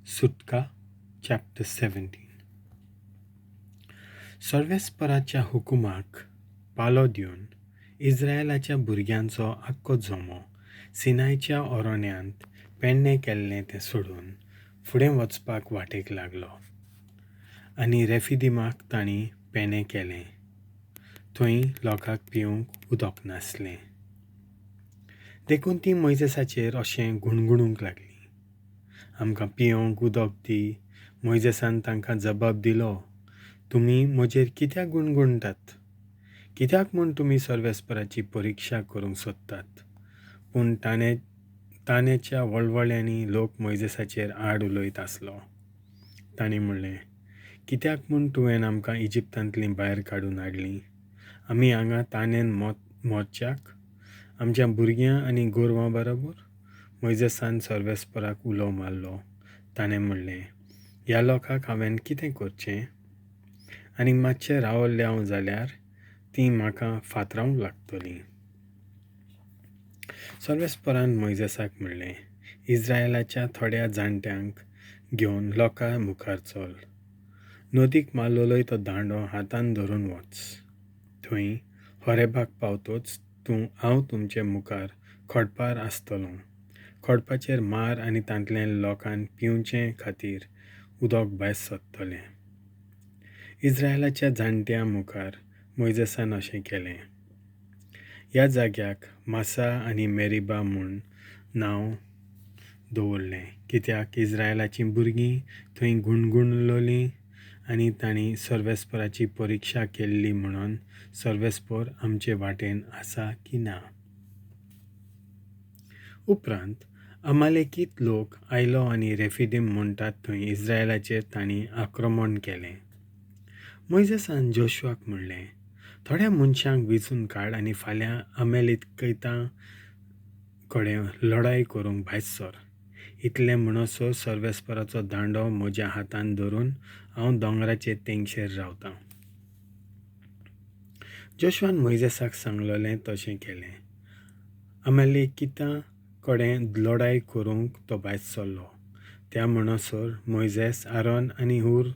सुटका चॅप्टर 17. सर्वेस्पराच्या हुकुमाक पाळो दिवन इज्रायेलाच्या भुरग्यांचो आख्खो जमो सिनायच्या अरण्यांत पेडणें केल्लें तें सोडून फुडें वचपाक वाटेक लागलो. आनी रेफिदिमाक तांणी पेणें केलें. थंय लोकांक पिवंक उदक नासलें. देखून तीं मोयजेसाचेर अशें गुणगुणूंक लागलीं, आमकां पिवंक उदक दी. मोयजेसान तांकां जबाब दिलो, तुमी म्हजेर कित्याक गुणगुणटात? कित्याक म्हूण तुमी सर्वेस्पराची परिक्षा करूंक सोदतात? पूण ताणें तानेच्या वळवळ्यांनी लोक मोयजेसाचेर आड उलयत आसलो. तांणी म्हणलें, कित्याक म्हूण तुवें आमकां इजिप्तांतलीं भायर काडून हाडलीं? आमी हांगा तानेन मोरच्याक आमच्या भुरग्यां आनी गोरवां बरोबर? मोयजेसान सर्वेस्पराक उलो मारलो. ताणें म्हणलें, ह्या लोकांक हांवें कितें करचें? आनी मातशें रावल्लें हांव जाल्यार तीं म्हाका फातरावंक लागतलीं. सर्वेस्परान मोयजेसाक म्हणलें, इज्रायेलाच्या थोड्या जाणट्यांक घेवन लोकां मुखार चल. नदीक मारलेलो तो दांडो हातान धरून वच. थंय होरेबाक पावतच तूं हांव तुमचे मुखार खडपार आसतलो. खडपाचेर मार आनी तांतल्या लोकांक पिवचे खातीर उदक भायर सरतलें. इज्रायेलाच्या जाणट्यां मुखार मोयजेसान अशें केलें. ह्या जाग्याक मासा आनी मेरिबा म्हूण नांव दवरलें, कित्याक इज्रायेलाचीं भुरगीं थंय गुणगुणलोलीं आनी तांणी सर्वेस्पराची परिक्षा केल्ली म्हणून सर्वेस्पर आमचे वाटेन आसा की ना. उपरांत अमालेकीत लोक आयलो आनी रेफिदीम म्हणटात थंय इज्रायेलाचेर तांणी आक्रमण केलें. मोयजेसान जोशुआक म्हणलें, थोड्या मनशांक वेंचून काड आनी फाल्यां अमेलिकितां कडेन लडाय करूंक भायर सर. इतलें म्हणसर सर्वेस्पराचो दांडो म्हज्या हातान धरून हांव दोंगराचे तेंगशेर रावतां. जोशुआन मोयजेसाक सांगलेलें तशें केलें. अमेलिकितां कडेन लडाय करूंक तो भायर सरलो. त्या म्हणसर मोयजेस, आरोन आनी हूर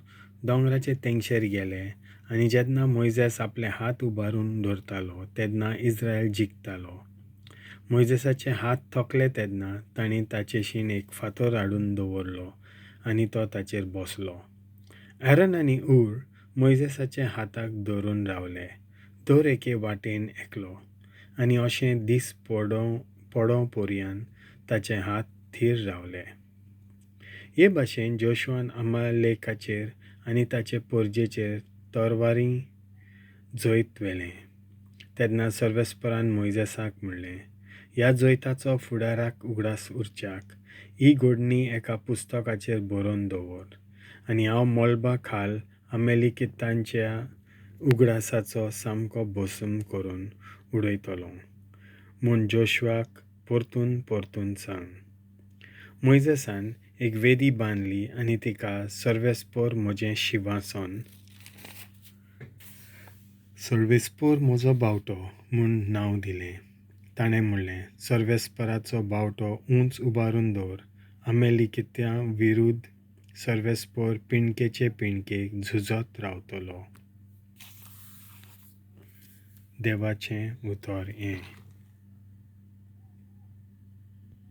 दोंगराचे तेंगशेर गेले आनी जेन्ना मोयजेस आपले हात उबारून दवरतालो तेन्ना इज्रायल जिखतालो. मोयजेसाचे हात थकले तेन्ना तांणी ताचेशीन एक फातर हाडून दवरलो आनी तो ताचेर बसलो. आरोन आनी हूर मोयजेसाच्या हाताक धरून रावले, दर एके वाटेन एकलो, आनी अशें दीस पडों पर्यान ताचे हात थीर रावले. हे भाशेन जोशुआन अमालेकाचेर आनी ताचे परजेचेर तरवारी जैत व्हेलें. तेन्ना सर्वेस्परान मोयजेसाक म्हणलें, ह्या जैताचो फुडाराक उगडास उरच्याक ही घडणी एका पुस्तकाचेर बरोवन दवर, आनी हांव मळबा खाल अमेलिकितांच्या उगडासाचो सामको भस्म करून उडयतलो म्हूण जोशुआक परतून परतून सांग. मोयजेसान एक वेदी बांदली आनी तिका सर्वेस्पर म्हजें शिंवासन, सर्वेस्पर म्हजो बावटो म्हूण नांव दिलें. ताणें म्हणलें, सर्वेस्पराचो बावटो उंच उबारून दवर. अमेलिकित्यां विरुद्ध सर्वेस्पर पिणकेचे पिणकेक झुजत रावतलो. देवाचें उतर हें.